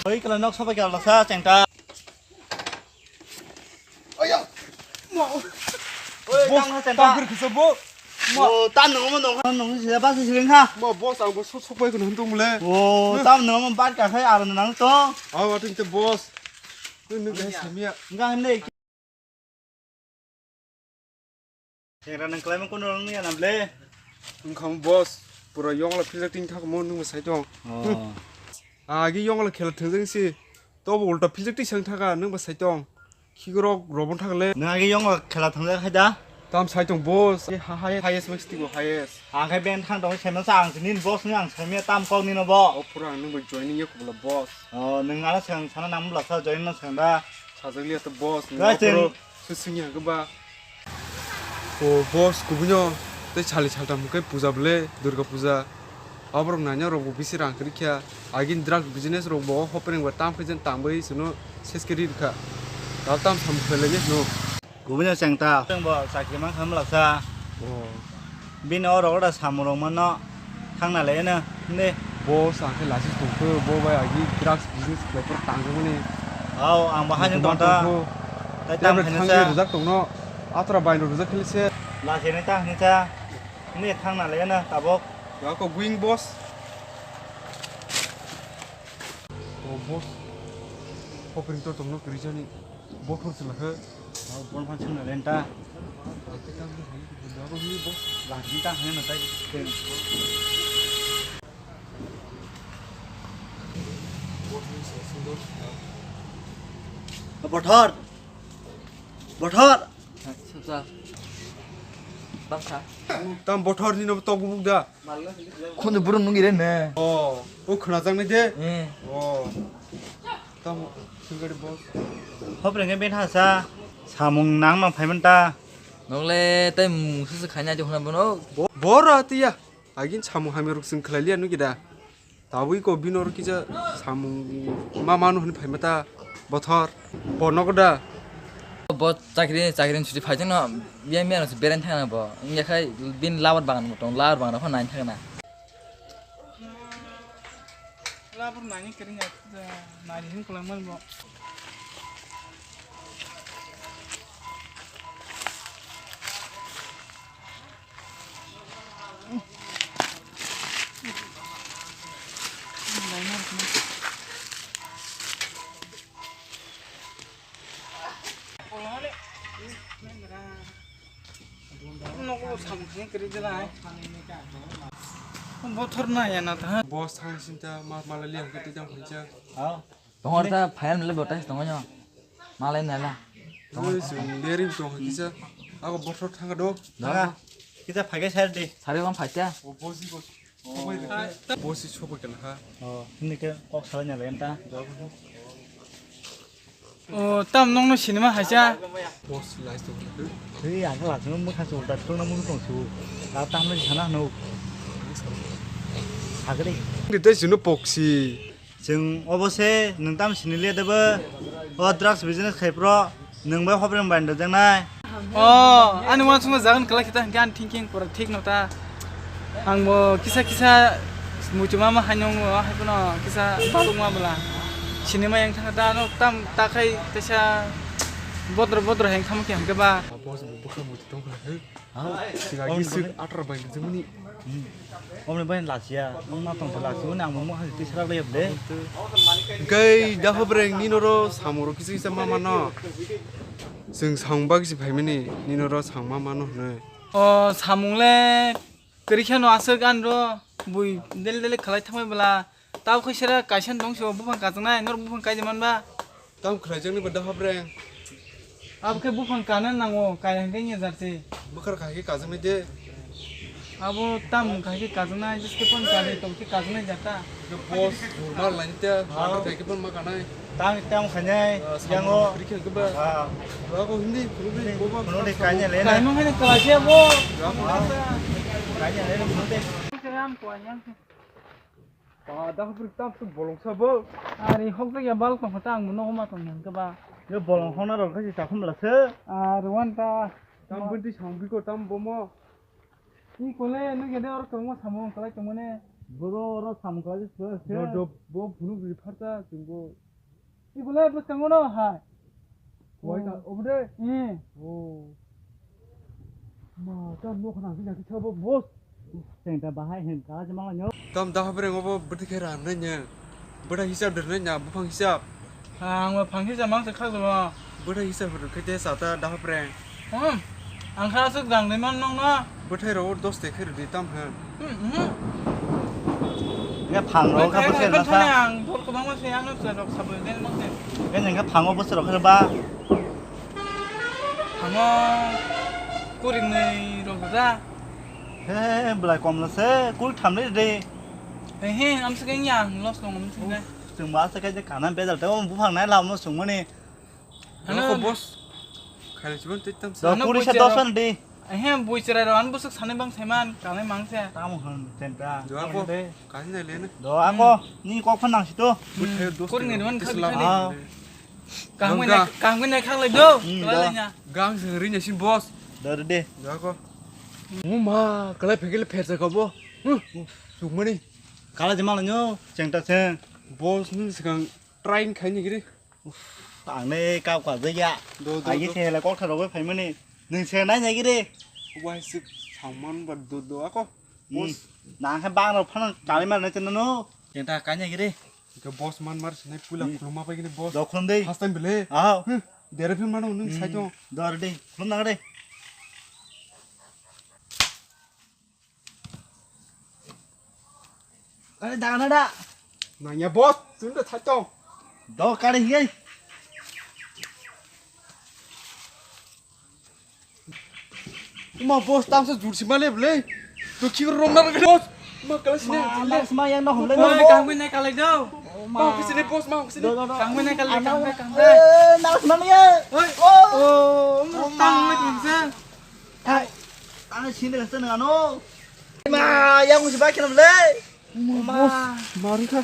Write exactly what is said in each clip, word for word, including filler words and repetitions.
Oi, kala nok soba kala sa chengta. Oya. Oi, boss, tang ha chengta. Tang kisa bo. O, tan nang mo nang nang sila bas sila ha. Mo boss, ang bo sok sok bai ko nang tong le. O, tam nang mo bat ka khai ar nang to. Aw, ating te boss. Nung nung gai samia. Enggak ini. Sengra nang kelaima kono nang ya nam le. Wngkha mo boss, pura yongla philak ting thak mo nung sai tong. Oh. Agi yongla khela thang jeng si. Tobo ulta philak ting sang thaka nung ba sai tong. Khikrok robon thak le. Nang agi yongla khela thang jeng khai da. Tam sai tong boss. Ha ha highest mix tigo highest. Ang khai ben thang tong khe no sa ang sini boss ni ang sai me tam kok ni no bo. O pura nung ba joining ye kubla boss. Oh, nung ala sang sana nam bla sa join no sang da. Sajak liya to boss, Guys, nokoro cheng- susungya hwnkhe ba. O boss, kubunyo tei sali saltam hwnkhe puja bwle, Durga puja. Aborok nanya rok bo bisi rang kwrwi kha. Agin drug business rok bo hopring ba tam khe jen tangbai suno ses khe ri kha. Dal tam sam khe lege no. Kubunyo chengta. Cheng bo chakri man kha mlasa. O. Bini oro oro samung rok mano thangna le eno, hindi. Bo sa khe lasis tongkho, bo bai agi drugs business khlai phuru tangjak mani. Aw, ang bo haino tongta. Tei tam khaina sa. Rwjak tongno, atra bai no rwjak khili se. Lasi ni ta hini sa. Hindi thangna le eno tabok. Ako going boss. O boss. Hopring to tongno krijani. Bothor se lakhe. Bon phan sung na lenta. Lagi ta hene na tai. Bothor. Bothor. Tam bothor ni no tok buk da. Khunju buru nungi re ne. Oh, o khwnajaknai de. Eh. Oh. Tamo, singari boss. Hopre nge ben hasa. Samung nang ma phaiman ta. Nongle tai mung susu khaina jo khna bono. Bo-, bora tiya. Agin samung hamya ruk sing khlai liya nugi da. Tabui ko bino ruk kisa samung ma manu hwn phaima ta. Bothor. Bo nogo da. Bo chakri, chakri ni chuti phai jano, biya miya no se beren thangna bo. Wngya khai bin labar bagan bo tong, labar bagan rok nai thangna. Labar nai kering ya, nai hin kulang man bo. Nogo samung kiri jela hai. Bothor na ya na ta. Boss thang sinta ma mala liya kiti jang khacha. Tongo ta phayal mele botai tongo nyo. Malai nala. Oi, sung leri tong kisa. Ako bothor thang do. Daga. Kita phage sar de. Sari bang phacha. O boss ko. Bosi sobo kena ha. Oh, ini ke kok salah nyalain ta. Oh, tam nong no sinima hacha. Bosi lai to. Hei, ang la sung mukha sung ta sung na mukha tong su. Ta tam le sana no. Sagri. Ni dai sunu boksi. Sung obo se nung tam sini le debo. O drugs business khai pro. Nwng bai hopre bai da jangnai. Oh, ani uansukma jagan kwlai khe ta hwnkhe ani thinking pura thik no ta. Ang bo kisa kisa muchuma ma haino wngmo hai phano kisa balukma bwla. Sinima yang thangkha ta ano tam ta khai kaisa bodro bodro heng thangma khe hwnkhe ba. Boss bo bwkha muitu tongkha he. Siga gisik atar bai nujumani. Omni bai lachiya, nung ma tong lachiya, nang mung mung hai tisra le ble. Gai da hobreng nino ro samung ro kisa kisa ma mano. Sung samung ba kisa phaimani, nino ro samung ma mano hne. O samung le kiri kheno aswk an ro, bui del del khalai thangbai bwla. Tabo khe sera kaisa tong se buphang kajaknai, norok buphang kaija manba. Tamo khlaijaknai ba da hobreng. Abo khe buphang kana nango, kaya hwnkhe nge jar se. Bwkhar khai khe kajaknai de. Abo tam khai khe kajaknai, jeske phone kari tong khe kajaknai jata. Boss, normal line te, order khai khe phone ma kanai. Tang tang khainai, yango. Kri khe ba. Ba ko hindi, hindi, ko ba. Kono de kanya le na. Kaimang hene kala se bo. Kanya le na, kono de. Ram ko yang. Ba, da hopri tam su bolong sa bo. Ari hok jak ya bal tong kha ta ang bo nogo ma tong yang khe ba. Yo bolong hona rok khe ta khum la se. Ar wan ta. Tam bunti sang biko tam bomo. I kole nu gede or tong mo samung kalai tong ne. Boro oro samung khlai se. Do, do, bo phunuk ri pharta, chwng bo. Ibole bwskango no hai. Wai ka, obo de? Eh. Oh. Ma, ta nok khna kisa bo boss. Sengta bahai hem kala jema nyo. Tam da habre ngo bo bwtwi khe ran nai nya. Bwtha hisab der nai nya, buphang hisab. Ang bo phang hisab mang se khak jolo. Bwtha hisab der khe te sa ta da habre. Hmm. Ang kha aswk dang de man nong na. Bwthai rok dos te khe rwdi tam he. Hmm, hmm. Nge phang rok kha bwthai rok kha. Ang dol kwbangma se ang no se rok sabul den mang se. Nge nge phang o bwthai rok kha ba. Phang o kuring nei rok da. He, belai kom la se, kul tham le de. He, he, am se keng yang los nong am se. Chwng ba se khe je kana bedal te buphang nai lam no chwng mani. Ano ko boss. Khaile chibon tei tam sa. Do kuri sa dos an di. Ehe, bui cherai rok, ano bwswk sanai bang saiman, kanai mang se. Tamo hwn, tenta. Do ako. Kanai le na. Do ako, ni kok phan nang sito. Bwthai dos. Kuri ni man khak. Ah. Kaham nai, kaham nai khak lai do. Hmm, do. Gang se ri nya sin boss. Do de. Do ako. Mo ma, kalai phegel pher sa ko bo. Huh. Sukmani. Kala jema lanyo, chengta cheng. Boss ni sikang train khaini giri. Uff, ang ne kau ka jaya. Do, do, do. Agi se hele kok tharo bai phaimani. Nung se nai nai giri. Wai sik saman ba do do ako. Hmm. Boss. Nang khe bang rok phano kali mar nai chana no. Kenta kai nai giri. Ke boss man mar sinai pula khuluma pai gini boss. Do khulum dei. First time bele. Ah. Hmm. Dere phi mano nung sai to. Dor dei. Khulum nang dei. Kare dana da. Nangya boss, tunda thaito. Do kare hiye. Uma boss tamsa jursi male ble. To ki rom na boss. Ma kala sine. Ma yang no hole. Ma kangwi nai kalai do. Ma kisine boss ma kisine. Kangwi nai kalai kangwi kangwi. Eh, na sma ya. Oi. Oh, tang mai tungsa. Hai, ang sini rasa nang ano. Ma, yang usi bai kenam le. Ma, mari kha.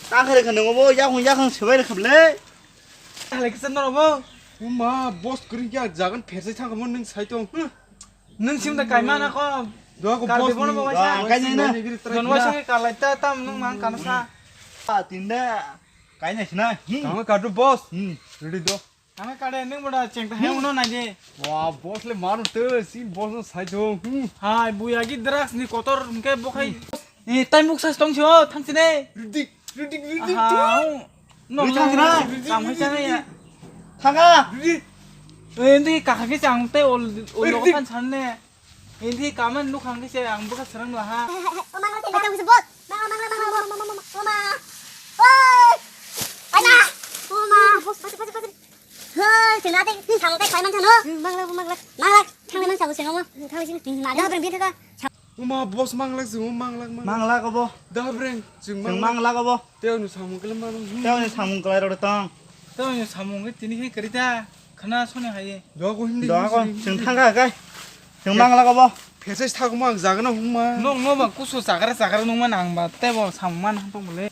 Tang kare kha nang bo, yang yang sebai kha le. Ale kisa no bo. Ma, boss kuri ya jagan phersai thang mo nung sai tong. Nung sim da kai mana ko. Do ko boss bono bo. Kai na. Don wa sing kalai ta tam nung mang kana sa. Tinda. Kai na sina. Kang ka do boss. Ready do. Ang kare nung boda cheng ta he uno nai de. Wa, boss le manu te, si boss no sai do. Hmm. Hai, buya gi drugs ni kotor hwnkhe bo khai. Hmm. Eh, tai muk sa tong si o, thang si ne. Ridik, ridik, ridik. Aha. No, ridik, no, ridik, kam hai ridik, sana ya. Ridik. Thanga. Ridik. Eh, ndi ka kha ke chang te ol, ol lo ridik. Kan san ne. Hindi kaman nuk hang khe ang bwkha srang la ha. O mangla te mangla bus bus bus. Oi, sina te ni samung kai man jano. Mangla mangla. Mangla thang man sabu sing mo. Thang sing. Na da breng bi ka. Uma boss mangla sing mangla mangla. Mangla ko bo. Da breng sing mangla ko bo. Teo ni samung kele mano. Teo ni samung kele ro tong. Teo ni samung ke tini he kerita. Khana sone haye. Dogo hindi. Dogo, chwng thangkha kai. Chwng mangla kobo. Pheses thagma ang jagana huma. Nong no ba kusu chagra chagra nong man ang ba tebo samman hapang bole.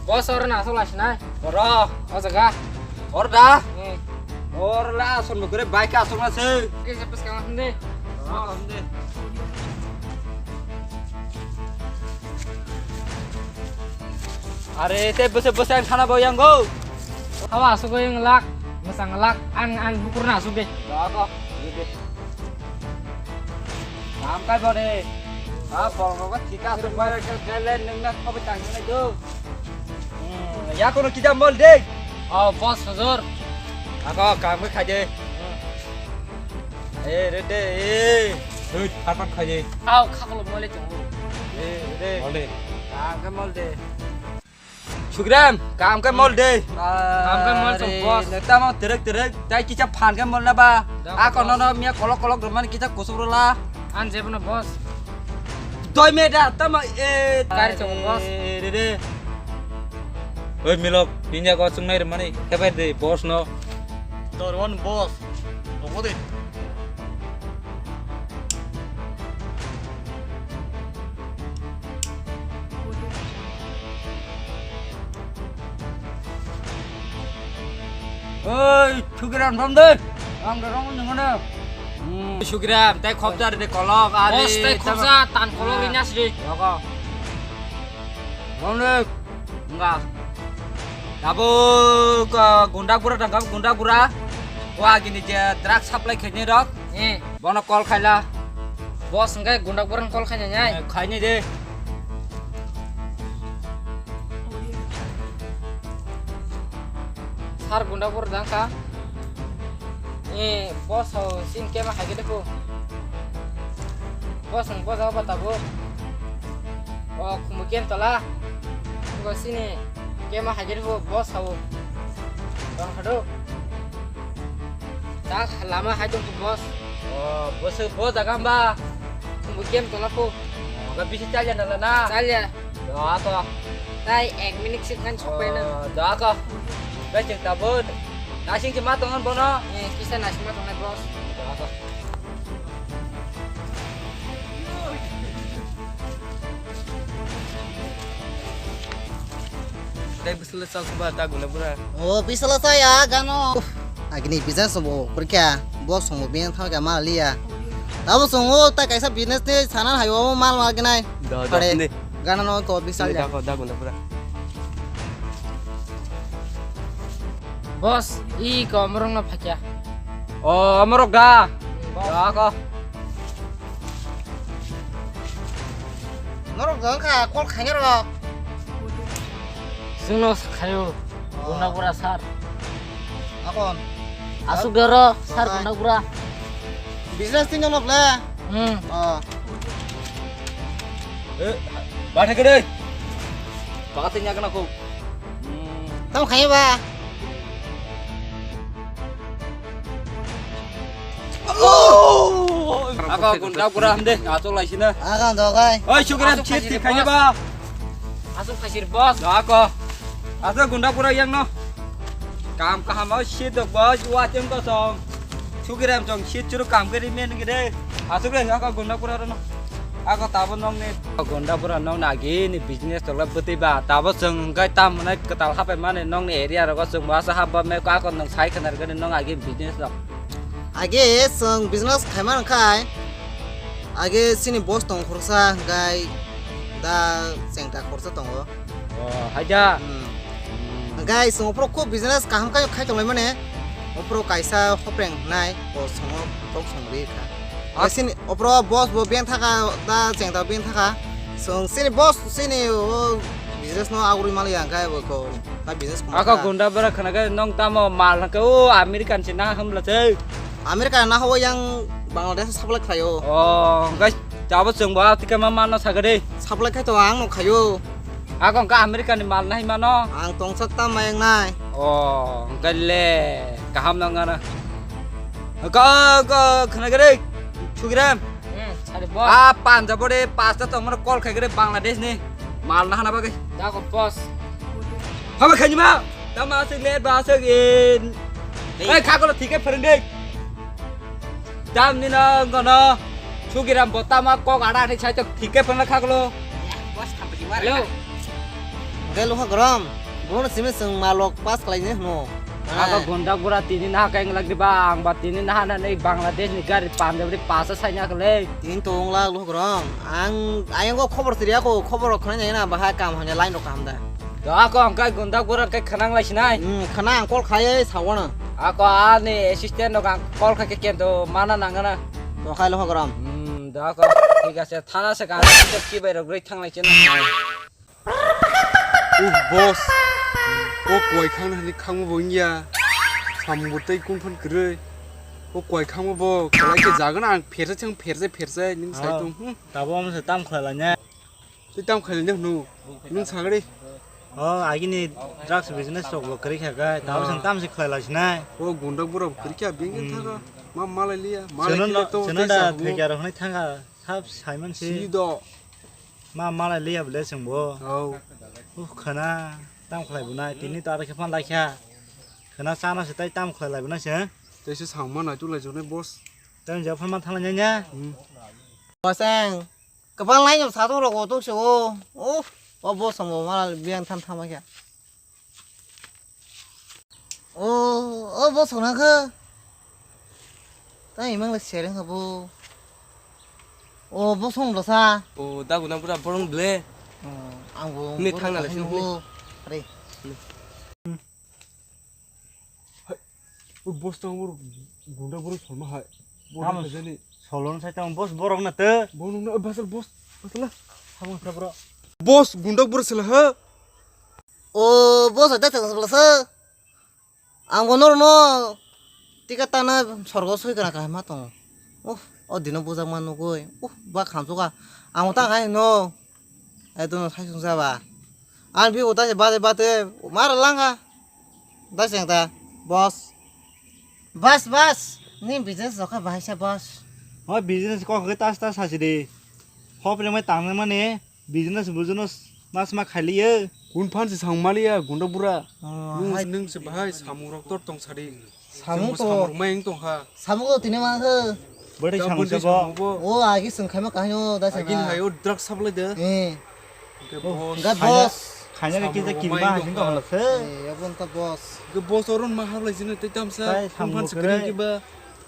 Boss, oro na aswk lai sinai? Oro. O jaga. Oro da? Hmm. Oro la aswk nukre bike aswk na se. Ke se pas kang hande. Ah, hande. Are te bese bese ang thana bo yang go. Hawa aswk yang lak, masang lak, ang ang bukur na aswk de. Da ko. Kam kai bore. Ha, borok thika aswk bai rok kele nungna khobai tang nai do. Hmm, ya kono kija mol de. Oh, boss huzur. Ako kam kai khaje. Eh, re de, eh. Hei, apat khaje. Au, khakolo mole tongo. Eh, re. Mole. Kam kai mol de. Sugram, kam khe mol de. Kam khe mol chong, boss. Tamo terek terek, tai kisa phan khe mol na ba. A kono no miya kolok kolok romani kisa kusuk rola. An jebo no, boss. Doi me da, tamo e. Kari chong, boss. Re re. Oi milok, pinya ko chungnai romani, hebai de boss no. Dor one boss. Obo de. Oi, Sugiram, rom de. Ang de rom nang na. Hmm, Sugiram, tai khopjar de kolok, ari. Bos, tai khopjar, tan kolok rini asri. Yoko. Rom de. Enggak. Abo ke gunda gura dangkam, gunda gura. Wah, gini je drug supply khaini rok. Eh. Bono call khaila. Bos, hingke gunda gura call khaini nai. Eh, khaini de. Sir, gunda gura dangka. Eh, bos, ho, sin kema hai gede ko. Bos, ang bos, apa tabu? Oh, kumu ken tola. Ko sini. Kema hajir bo boss habo. Bang hado. Tak lama hajong ko boss. Oh, boss, boss jaga hamba? Kumu game tola ko. Oh, ga bisi chalya nala na? Chalya. Do ako. Tai ek minute sih kan sampai na. Oh, do ako. Ga cek tabun. Nasing cuma tongan bono. Eh, kisa nasing ma tongan boss. Do ako. Tei bisala chal suba ta guna bura. O bisala chaya gano. Uf, agini business bo kurkya. Bo songo biyan thang kya ma liya. Tabo songo ta kaisa business ni sana hayo mal ma ginai. Da, da, Pare, ne. Gana no to bisal Ne, ya. Da, da guna bura. Boss, i ko amorok no phakya. O, amorok da. Boss. Da ko. Norok jang kha call khaina rok. Sungno khayo. Oh. Guna gura sir. Akon. Asuk doro sir Bye. Guna gura. Business tin jong le. Hmm. Oh. Eh, ba thake dei. Ba tin ya kana ko. Hmm. Tam khayo ba. Aka gunda gura hamde, achok laisina. Aka dogai. Oi, Sugiram, chit ti khaina ba. Asuk khaisir boss. Ako. Asa gunda gura yang no. Kam kaham o shit dok boss, wa tem ko song. Sugiram jong shit churu kam kari men gede. Asuk re aka gunda gura no. Ako tabo nong ni. Gunda gura nong ni agi ni business tokla bwtwi ba. Tabo chwng hwnkhe tam hwnai kwtal hapai mani nong ni area rogo chwng bo asa hap ba me ako nong sai khwnar gani nong agi business rok. Age chwng business khaima wngkhai, age chini boss tongo khoroksa, hwnkhe da chengta khoroksa tongo. Oh, haida. Hmm. Hmm. Hwnkhe chwng ophoro kho business kaham khai, khai tonglaimani. Ophoro kaisa hopreng hwnai, bo songo, tok songri kha. Ah. Chini ophoro boss bo beng thaka, da chengta beng thaka. Chwng chini boss, chini o business no agurwi maliya, hwnkhe bo kho. Aka gunda bara khana khe nong tamo mal hwnkhe o American se na hamla se. America na hawa yang Bangladesh supply khlaio. Oh, guys, jabo chwng bo atika ma mano sagade. Supply khai to ang no khaio. Ako ka America ni mal nai mano. Ang tongsak ta mayang nai. Oh, hwnkhe le kaham nang ana. Ko ko khana khe re. Sugiram. Hmm, sari boss. Ah, Punjab ore pasta tong mano call khai khe re Bangladesh ni. Mal na hana bagwi. Da ko boss. Haba khaini ma. Tama asik let ba asik in. Hey. Hey, khakolo thike phwrwng de. Tam ni no ngono. Sugiram bo tama kok ada ni sai to thike phwrwng khakolo. Hello. Hwnkhe lokha gorom. Bono simi chwng malok pass khlaini hwno. Abo gunda gura tini naha khe wngla di ba, ang ba tini naha na nei Bangladesh ni gari Punjab ri pasa saina khle. Tini to wngla lokha gorom. Ang ayang go khobor siriya ko, khobor khwnai na bahai kam hanya line rok kaham da. Da ko ang kai gunda gura kai khwnang lai sinai. Hmm, khwnang call khai sa wano. Ako ani assistant rok ang call khai ke kento mana nangana. To khai lokha gorom. Hmm, da ko thik ase thana se ka chibai rok roi thang lai chen. O boss, o koi khang hani khangma bo wngya, samung bo tei kun phan kwrwi, o koi khangma bo kwlai khe jagan ang phersa chang phersa phersa nwng sai tong, hmm. Tabo omo se tam khlai laina. Tei tam khlai laina hwno, nwng sagri. O agini drugs business rok bo kwrwi kha khe, tabo se tam se khlai lai sinai. O gunda bura kwrwi kha beng thang, ma malai liya, malai liya to tei sa thai kya rok hwnwi thang kha, sab sai man si. Si do. Ma malai liya bole chwng bo. Oh. Uh, khwna tam khlai bunai, tini to aro khe phan lai kha. Khwna chana se tai tam khlai lai bunai se. Tei se samung ma nai tu lai jonai boss. Tei je phan ma thala nya nya. Hmm. Pasang. Kapal nai no sa to ro ko to se o. Oh, o boss mo malai biang than thama kha. O, o, bo songna khe. Ta imang le sereng habo. O, bo song lo sa. O, da guna pura borong ble. O, ang bo. Ni borong thang na le kahini sini bo. Are. Hai, o boss tang bor gunda bor solma hai. Bor Tamo khajani. Solon sai tang boss borok na te. Bo nung na, o, basal boss, basal la. Hamang sa bro. Boss gunda bor sela ha. O, boss ada tang sela sa. Ang bo norno tika tana sorgo soi kana kahima tongo. Uh, o dino bujak ma nugui. Uh, ba khamsuka. Ang ta hai no. Ai dono sai sung jaba. Ang bi uta se bate bate mara langa. Da seng ta, boss. Bas, bas. Ni business rokha bahai sa, boss. O business kok ke tas tas hasi de. Hop le mai tang mane. Business, business, mas ma khailiya. Kun phan se sang maliya, gunda bura. Oh, nung hai. Nung se bahai samung rok tor tong sadi. Samung to. Samung mayang tong ha. Samung to tini ma khe. Bwdai samung se bo. O agi sung khaima kahai o da. Agi hai o drug supply de. Eh. Ke boss. Ga boss. Khaina ke kisa kirma hai sing to holo se. Eh, abon ta boss. Ke boss oron ma hablai jino te tam sa. Kun phan se kring kiba.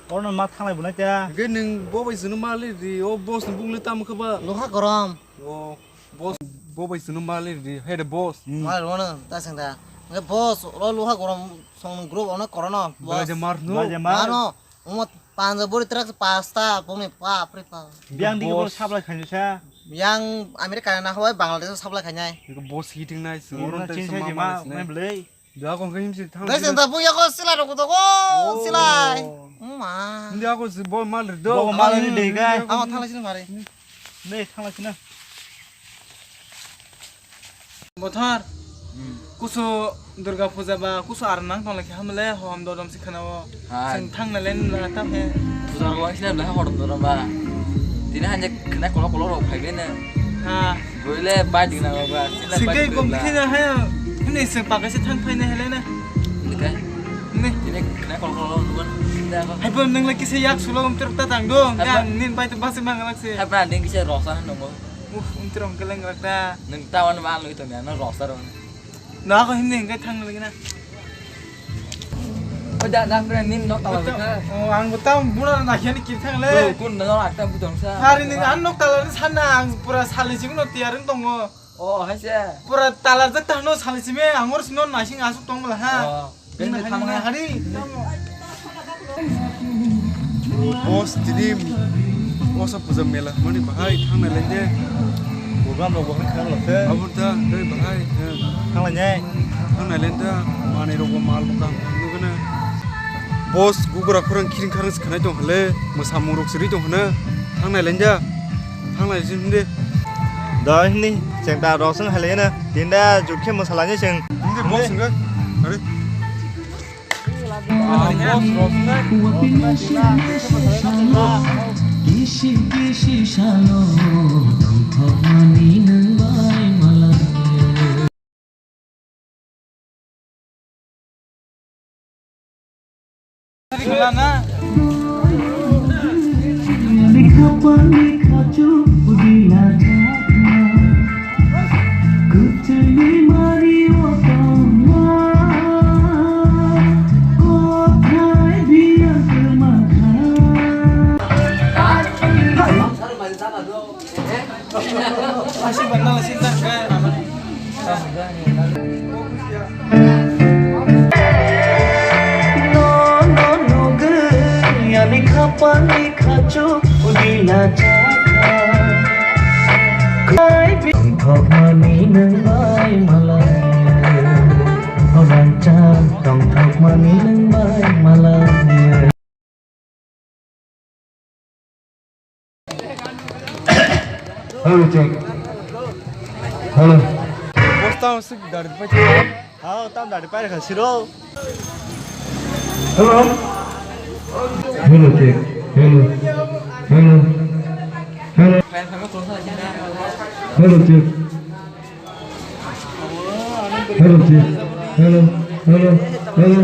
Oron ma thanglai bunai ta. Ke nung bo bai jino mali di. O boss ni bung le tam khe ba. Loha gorom. O boss, bo bai sunu mali di, hey de boss. Hmm. Mali rwno, ta seng da. Nge boss, ro luha gorom song group ono korono, boss. Belajar mar nu. Belajar mar. Mano, umo panja bori trak pasta, poni pa, pri pa. Biang di ko boss. Supply khanyo sa. Yang America na hoi Bangladesh supply khanyai. Ko boss hitting nai, sunu ron na te chin sema sai ma, mali sene. Mai blei. Dua kong khe himsi thang. Dai senda buya ko silai rok to ko. Oh. Silai. Ma. India ko si bo mal ri do. Bo mal ri de kai. Ang thang lai sini mari. Ne thang lai sini. Bothar. Hmm. Kusu Durga Puja ba kusu ar nang tong lai khe hamle hom dodom si khana o. Hai. Sing thang na len na ta phe. Puja ro wang sini hodom dodom ba. Tini hanje khna kolo kolo rok phai bene. Ha. Boile bai ding na ba. Sila bai. Sigai ding gom na. Khe na ha. Hini se pakai se thang phai na hele na. Nikai. Ni. Tini khna kol kol nuan. Hai bo nang lagi se yak sulo um ter ta tang do. Hai ba. Yang nin bai to bas mang lak se. Hai ba ding kisa rosa na nongo. Uh, um ter ong keleng lak da. Nang tawan ba lu to na rosa ro. Na ko himni hingke thang lagi na. O da, da, friend, nin nok tala ka. O, ang bo tam buna na hiani kir thang le. Bro, kun nok akta butong sa. Hari nin an nok tala ni sana ang pura sali jing no tiar tongo. O, hai se. Pura tala jak ta no sali sime angor sino nasing asuk tong bala ha. O, ben thang na hari. Boss, tini osa puja mela mani bahai thang na lende. Program rok bahai khang lase. Abon ta, doi bahai. Thang lai nai. Thang na lende, mani rok mal bukang nugana. Boss, gugura khorang khiring kharang se khanai tong hale, mwsamung rok siri tong hana. Thang na lende. Thang lai sin de. Doi hini, cheng ta rok sung hale na. Tinda jut khe mwsala ni cheng. Hinde boss hingga. Are. Tongthokmani nwng bai malaya. Hello, check. Hello. Boss, tamo swk dari pai. Hao, tam dari pai kha siro. Hello. Hello, check. Hello. Hello. Hello. Hello, check. Hello, check. Hello. Hello. Hello.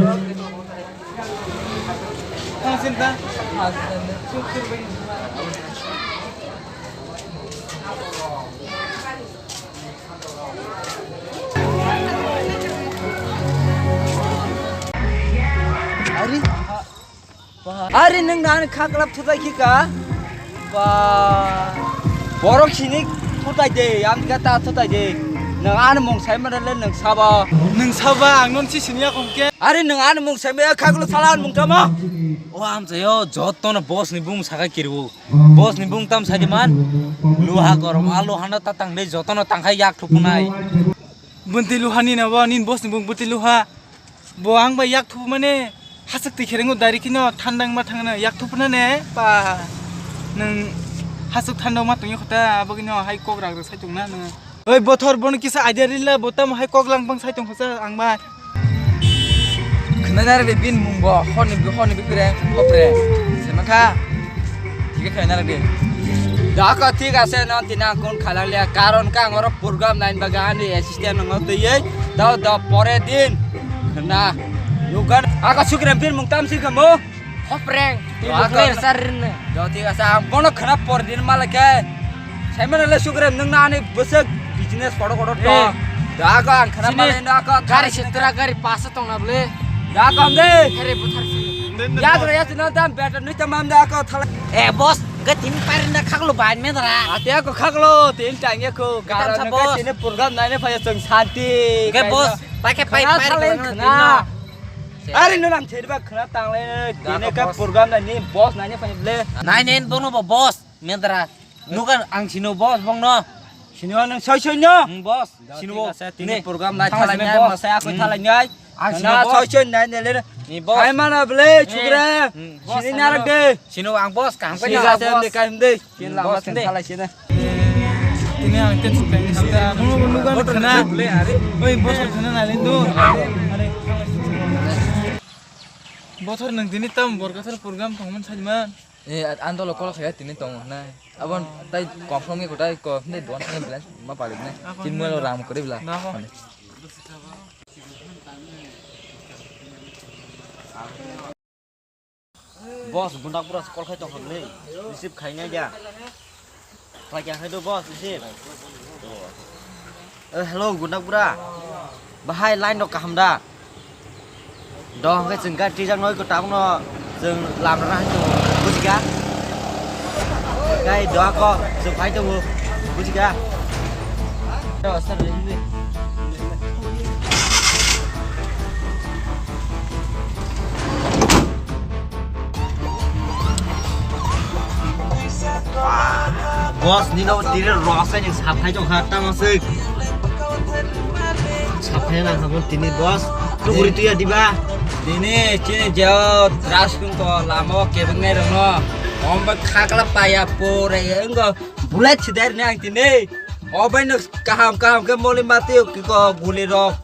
Ari nwng nang kha kwlap thutai khika. Ba. Borok sini thutai de, amtwkha ta thutai de. Nwng ani mung sai mane le nwng saba. Nwng saba, ang non si sini ya kongke. Ari nwng ani mung sai mane kha kwlap sala ani mung tamo. O amchayo, jotono boss ni bung saka kirwo. Boss ni bung tam sai de man. Luha gorom, a luha no ta tang de, jotono tang khai yak thupunai. Bunti luha ni na bo, nin boss ni bung bunti luha. Bo ang bai yak thupu mane hasuk ti kherengo dari kino thandang ma thangna yak thupu na ne pa. Nung hasuk thandang ma tungyo khata abo kino hai kok rak rak sai tungna nung. Oi bothor bono kisa idea rila bo tam hai kok lang bang sai tong khasa ang bai. Khna jar be bin mung bo honi bi honi bi pire hopre. Semakha. Thik khe na de. Dako thik ase no tina kon khalang le karon ka ngoro program nine baga ani assistant no twi ei do do pore din na yugan aka sukre bin mung tam si kamo hopreng. Aka sar ne do thik ase ang bono khna pore din mala khe sai mane le sukre nung na ani bwswk business kodo kodo to. Dako ang khna mala no aka gari setra gari pasa tong na ble. Dako am de. Here buthar si. Yadra yadra na dam better nui tamam dako thala. Eh boss, ke tin parin da khaklo bain me dara. Ate ko khaklo tin tang ya ko. Karon sa ke boss. Tini program nai ne phaya chwng santi. Ke boss, pai ke pai pai. Khana. Ari no nam thir ba khana tang le tini ke program nai ni boss nai ne phaya ble. Nai ne bono bo boss me dara. Nukan ang sino boss bong no. Sino nang soi soi no. Boss. Sino tini program nai thala nai ma saya ko thala nai. Ang sino boss. Soi soi nai ne le. Ni boss. Hai mana ble chukre. Sini narak de. Sino ang boss kaham ka ni. Sini kaham de. Sini lama sini thala sini. Tini ang tension peng sita. Nukan khana. Oi boss khana nai le do. Bothor nang tini tam borkathar program tongman sajman. Eh, an dolo kol khaya tini tong na. Abon tai confirm ke kotai ko ne don ne bla ma pali ne. Tin mo ram kori bla. Boss, Gundakpura se call khai tong khamle. Receive khai nai dia. Khai kya khai do boss, receive. Eh, hello, Gundakpura. Bahai line rok kaham da? Dong khe chwng gari twijak noi ko tabukno chwng lam rwna hai tongo, bujikha? Gai doa ko chwng phai tongo, bujikha? Boss, nino tire rosai ni saphai tong kha, tamo se. Saphai nang kha tini boss. Tuguri tuya diba? Tini chini jeo drugs kung to lamo kebeng nai rong no. Om ba khakla paya pore engo bullet sidar ne ang tini. O bai no kaham kaham ke moli mati ki ko guli rok.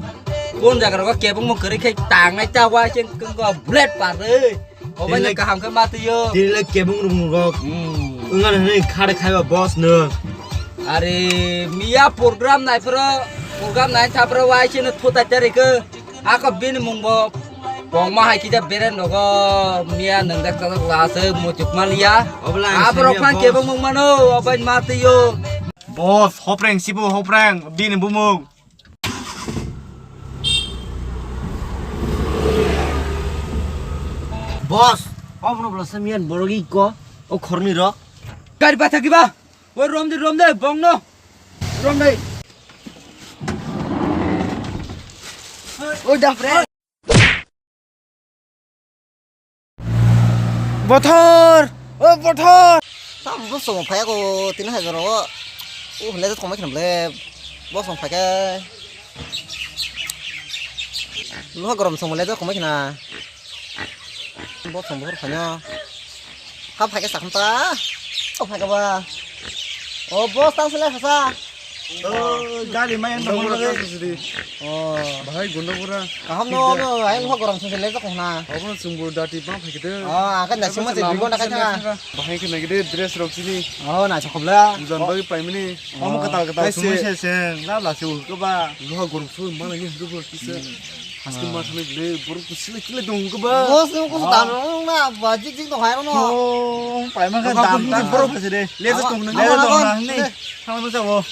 Kon jaga rok kebeng mo kari khai tangai ta wa cheng kung ko bullet pare. Obai le kaham khe ma twiyo. Tini le kebeng rung rok. Hmm. Wngna hwnwi khare khaiba boss no. Are miya program nai phro, program nai tha phro wai chini thutai tari khe. Ako bini mung bo bongma hai kija beren rogo miya nang dak tak la se muchuk maliya. Abro phan kebeng mung mano obai ma twiyo. Boss, hopreng sibo hopreng bini bumung. Boss, omono bwla samiyan borok iko, o khorni rok. Gari bathak diba? Oi, rom de, rom de, bong no. Rom de. Oi, dapre. Bothor! O Bothor! Tam bo song phai ko tini hai jora o. O hwnle to thongbai khna ble. Bo song phai khe. Luha gorom song le to thongbai khna. Bo song bo phai no. Ha phai khe sakham ta. O phai ka ba. O boss ta sele khasa. O gari mai ang tong mo. O. Bahai Gundapura. Kaham no no ai luha gorom song le to khna. Obo no chwng bo dati bang phai khe de. O akan da sima se dugo na kai thanga. Bahai khe nai khe de dress rok sini. O na chokobla. Ujan bagwi pai mani. Omo kwtal kwtal se se la la se u ko ba. Luha gorom song ma nang ni dugo kisa. Haske ma thani le borok to sile kile dong ko ba. Boss no ko dan na ba jik jik dong hai no. O pai ma kha dan borok phai se de. Le to tong na le to na ni. Thang no jabo.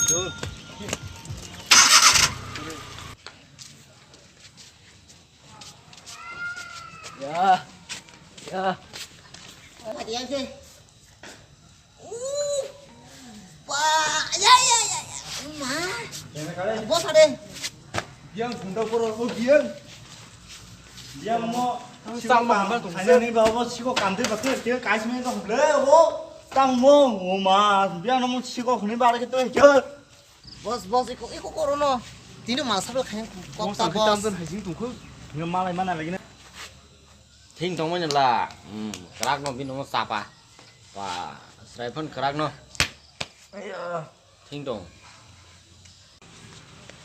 Ya, ya. Wah, ya, ya, ya, ya. Ma. Boss ade. Biang gunda poro, oh, biang. Biang mo. Ang siko sama kam, hambal tong kanya se. Ni bawa mo siko kam de bakhe, kaya kais me to hule, oh. Tang mo, oh, ma. Biang mo siko khuni bare ke to, ke. Boss, boss, iko, iko korono. Tini masa bel kaya kok ta, boss. Boss, ang tam jan hajing tongkho. Ni malai mana lagi na. Thing tongmani la, hmm, kwrak no bini omo chapa. Wah, sraiphon kwrak no. Thing tong.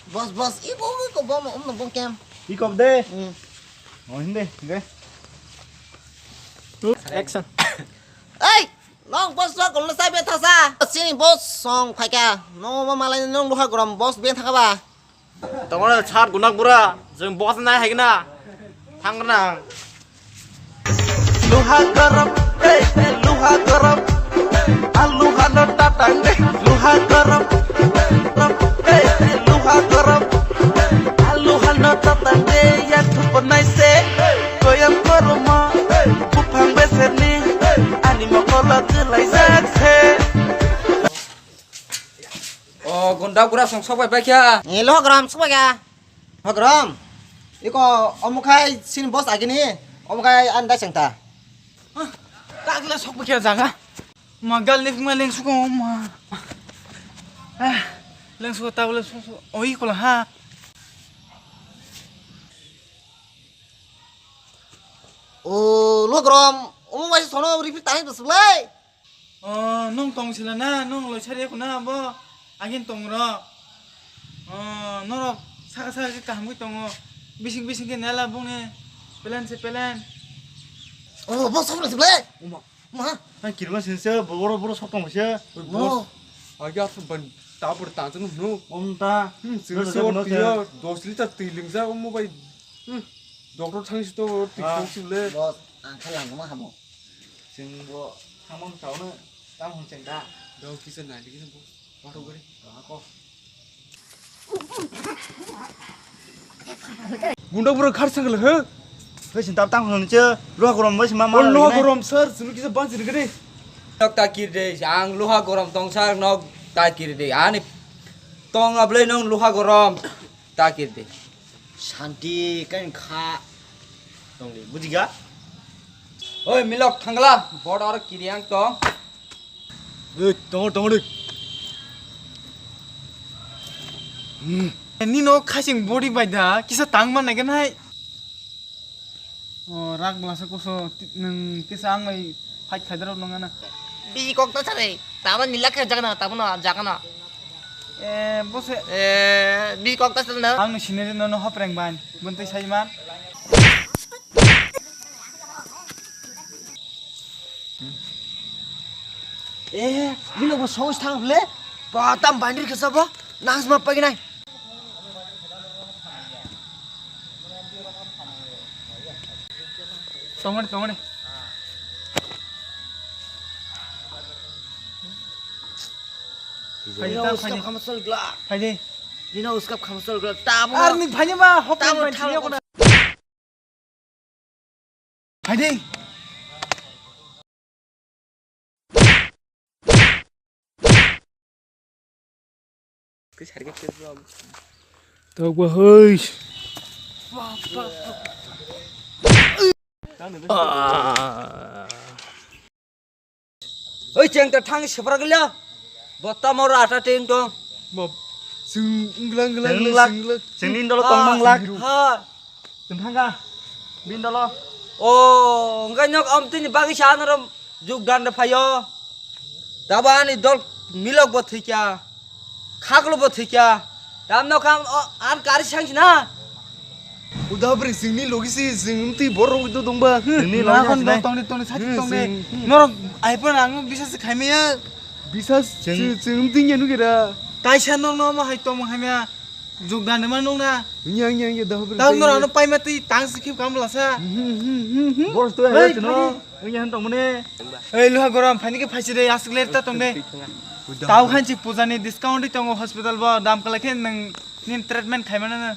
Boss, boss, i bo, i ko bom, um, no bom kem. I kop de. Hmm. Oh, hindi, okay. Action. Ei, nong boss lo kolno sai be thasa. Sini boss song phaika. No ma malai nong luha gorom boss be thaka ba. Tongmani sat gunak bura, jeng boss nai hai gana. Thang gana. Luha garam, eh, eh, luha garam. Alu hano tatang de, luha garam. Eh, eh, luha garam. Alu hano tatang de, ya thup nai se. Koyam kormo, buphang beserni. Ani mokolo kelai jak se. O, gunda bura song sok bai bai kha. E, lo hogram sok bai kha. Hogram. Iko omo khai sini boss agini. Omo khai an dai sengta. Tagla sok bai kha jaga. Ma gal ni ma leng suko ma. Ah, leng suko tagla sok sok. Oi kola ha. O, lo hogram. Omo bai sono repeat tani bwswk lai. O, nung tong sila na, nung loi sari ko na bo, agin tong ro. O, norok saka saka ke kaham ke tongo, bising bising ke nela bung ne, pelen se pelen. O, bo sabra se ble. Uma. Ma. Ang kirma sin se, boro boro sok tong se. Oi, boss. Agi athu ban tabur tantu nu. Om ta. Hmm, sing se or tiyo, dos liter twi lingja, omo bai. Hmm, doctor thang si to twi tong si ble. Boss, ang khalang ma hamo. Chwng bo thangmani saono tamo hwn cheng da? Dok kisa nai kisa bo. Wathok gari. Ako. Gunda bura khar sangla he. He sin tap tang hwn che. Luha gorom bai ma ma. Luha gorom sir, sunu kisa ban sini gari. Nok ta kir de, ang luha gorom tong sar nok ta kir de. Ani tong ablai nong luha gorom. Ta kir de. Shanti kan kha. Tong de, bujiga? Oi, milok thangla, bot aro kiriang tong. Oi, tong, tong de. Hmm. Ni no khasing body bai da, kisa tang man nai kan hai. O, rak bwlasa kuso, ti-, nwng kisa ang bai fight khai darok nung ana. Bi kok ta sare, tamo nila khe jagana, tamo no jagana. E, bose. E, bi kok ta sare na. Ang no sinere no no hopreng ban, buntui sai man. E, bino bo song thang ble, pa tam bandir khe sabo, nang sma paginai. Tongani, tongani. Phaidi, Nino ta uskap phaidi. Khamsol glak. Phaidi. Nino uskap khamsol glak. Tamo. Ar ni phaidi ma, hop tamo, phaidi tamo. Kona. Phaidi. Tokba hoi. Oi, cheng ta thang sepra gila. Botta mor ata ting tong. Bob, sing nglang nglang nglang. Sing nglang. Sing ni dolo tong mang lak. Ha. Chwng thangkha bini dolo. O, hwnkhe nok amtwini bagwi sa anorom jukdan rw phaio. Tabani dol milok bo thwikya, khaklo bo thwikya. Tam nok am, o, an kari sangsi na. Uda bring singni logi si sing twi borok do dongba. Nini logi na kon do sinai. Tongni tongni sati tongni. Norok aipor ang bisas khaimaya. Bisas sing twi ngi nugira. Kaisa nok no ma hai tong khaimaya. Jukdan ma nung na. Iya, iya, iya, dah beri. Tau nora no pai mati tang sikip kam lasa. Boros tu hai, hai, chino. Hai. Iya, hantong mene. Hei, luha gorom, phani ke phaisi de, asuk ler ta tong de. Tau khan si puja ni discount tongo hospital bo, dam kala khe nang nin treatment khai mano.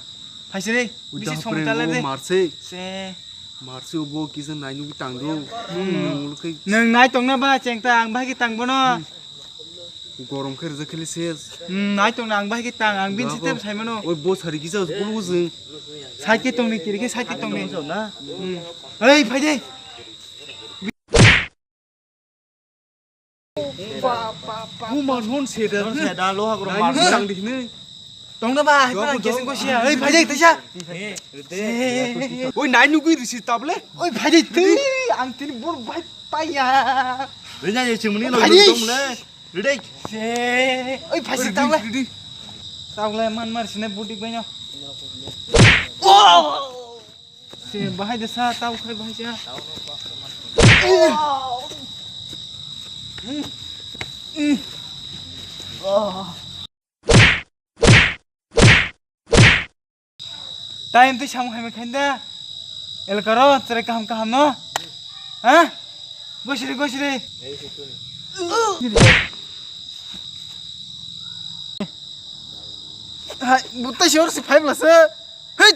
Phaisiri, bisi song tala de. Marsi. Se. Marsi obo kisa nainu ki tangdo. Nang nai tongna ba chengta ang bahai ki tang bono. Gorom khe rijak khili ses. Hmm, nai tongna ang bahai ki tang, ang bin site sai mano. Oi bo sari kisa bulu jeng. Sai ki tongni kiri ki sai ki tongni. Hmm. Ei phai de. Buma non seda. Non seda, loha goro mar. Nang di ne. Tongna ba, hai pa kesing ko sia. Ei phai de tisa. Oi nai nugui risi table. Oi phai de tei, ang tini bor bai paya. Rina ye chimuni lo tong le. Ridek. Se. Oi phai si table. Table man mar sine budik baino. Oh! Se bahai de sa tau khai bahai sa. Time tei samung hai khain da. El karo, tere kaham kaham no. Ha? Gosiri, gosiri. Hai, butai si or si five lasa. Hei!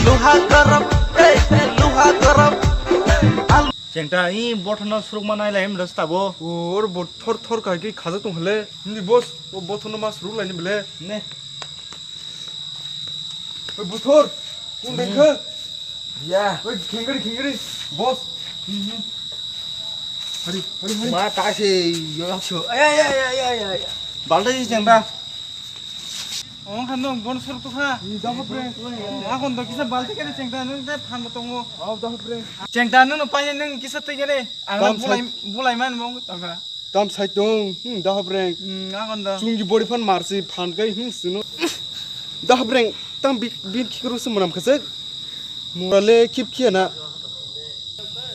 Luha garam, eh, eh, luha garam. Chengta, i bothorno surukma nailai himle stabo. Or bothor thor kai ki khaja tong hale. Ni boss, o bothorno ma suruk laini bele. Ne. Oi bothor, kun dengkhe. Ya. Oi khengri khengri, boss. Hari, hari, hari. Ma ta se yo so. Ay, ay, ay, ay, ay, ay. Balta si chengta. Ong khan dong, bon sur tu kha. Ni da hopre. Akon do kisa balti kene chengta nung te phan bo tongo. Aw da hopre. Chengta nung no paine nung kisa tei kene. Ang bulai, bulai man mong tongkha. Tam sai tong, hmm, da hopre. Hmm, akon do. Chungi bori phan marsi phan kai, hmm, sino. Da hopre, tam bi, bin khikru se manam khasek. Morale kip khia na.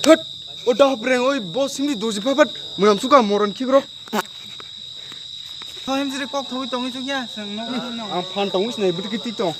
Thot, o da hopre, oi boss simni doji phapat manam suka moron khikro. Tho himsiri kok thogwi tongwi chukya, chwng nukgo no. Ang phan tongwi sinai bwtwi kiti tong.